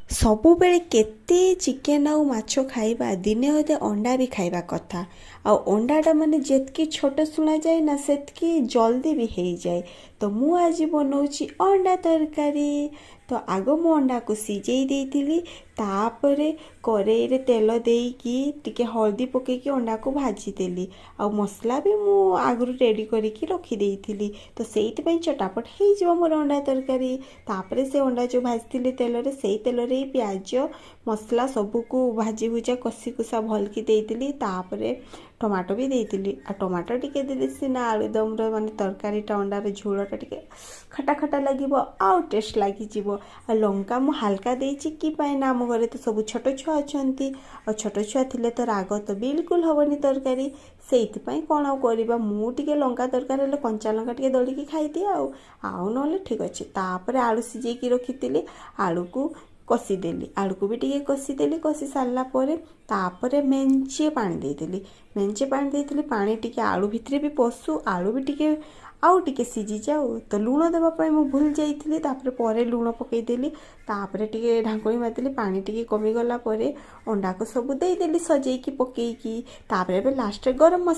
ସବୁବେଳେ କେତେ ଚିକେନ୍ ଆଉ ମାଛ ଖାଇବା? ଦିନେ ଅଧେ ଅଣ୍ଡା ବି ଖାଇବା କଥା। ଆଉ ଅଣ୍ଡାଟା ମାନେ ଯେତିକି ଛୋଟ ଶୁଣାଯାଏ ନା, ସେତିକି ଜଲ୍ଦି ବି ହେଇଯାଏ। ତ ମୁଁ ଆଜି ବନଉଛି ଅଣ୍ଡା ତରକାରୀ। ତ ଆଗ ମୁଁ ଅଣ୍ଡାକୁ ସିଝେଇ ଦେଇଥିଲି। ତାପରେ କରେଇରେ ତେଲ ଦେଇକି ଟିକେ ହଳଦୀ ପକେଇକି ଅଣ୍ଡାକୁ ଭାଜିଦେଲି। ଆଉ ମସଲା ବି ମୁଁ ଆଗରୁ ରେଡ଼ି କରିକି ରଖିଦେଇଥିଲି, ତ ସେଇଥିପାଇଁ ଚଟାପଟ ହେଇଯିବ ମୋର ଅଣ୍ଡା ତରକାରୀ। ତାପରେ ସେ ଅଣ୍ଡା ଯେଉଁ ଭାଜିଥିଲି ତେଲରେ, ସେଇ ତେଲରେ ହିଁ ପିଆଜ, ମସଲା ସବୁକୁ ଭାଜି ଭୁଜା କଷି କୁଷା ଭଲକି ଦେଇଥିଲି। ତାପରେ ଟମାଟୋ ବି ଦେଇଥିଲି। ଆଉ ଟମାଟୋ ଟିକେ ଦେଲେ ସିନା ଆଳୁଦମର ମାନେ ତରକାରୀଟା, ଅଣ୍ଡାର ଝୋଳଟା ଟିକେ ଖଟା ଖଟା ଲାଗିବ ଆଉ ଟେଷ୍ଟ ଲାଗିଯିବ। ଆଉ ଲଙ୍କା ମୁଁ ହାଲକା ଦେଇଛି କି ପାଇଁ ନା ଆମ ଘରେ ତ ସବୁ ଛୋଟ ଛୁଆ ଅଛନ୍ତି, ଆଉ ଛୋଟ ଛୁଆ ଥିଲେ ତ ରାଗ ତ ବିଲକୁଲ ହେବନି ତରକାରୀ। ସେଇଥିପାଇଁ କ'ଣ ଆଉ କରିବା, ମୁଁ ଟିକେ ଲଙ୍କା ଦରକାର ହେଲେ କଞ୍ଚା ଲଙ୍କା ଟିକେ ଦଳିକି ଖାଇଦିଏ, ଆଉ ନହେଲେ ଠିକ୍ ଅଛି। ତାପରେ ଆଳୁ ସିଝେଇକି ରଖିଥିଲି, ଆଳୁକୁ କଷିଦେଲି। ଆଳୁକୁ ବି ଟିକେ କଷିଦେଲି। କଷି ସାରିଲା ପରେ ତାପରେ ମେଞ୍ଚେ ପାଣି ଦେଇଦେଲି। ମେଞ୍ଚେ ପାଣି ଦେଇଥିଲି, ପାଣି ଟିକେ ଆଳୁ ଭିତରେ ବି ପଶୁ, ଆଳୁ ବି ଟିକେ ଆଉ ଟିକେ ସିଝିଯାଉ। ତ ଲୁଣ ଦେବା ପାଇଁ ମୁଁ ଭୁଲି ଯାଇଥିଲି। ତାପରେ ପରେ ଲୁଣ ପକାଇଦେଲି। ତାପରେ ଟିକେ ଢାଙ୍କୁଣୀ ମାରିଦେଲି। ପାଣି ଟିକେ କମିଗଲା ପରେ ଅଣ୍ଡାକୁ ସବୁ ଦେଇଦେଲି ସଜେଇକି ପକେଇକି। ତାପରେ ଏବେ ଲାଷ୍ଟରେ ଗରମ ମସଲା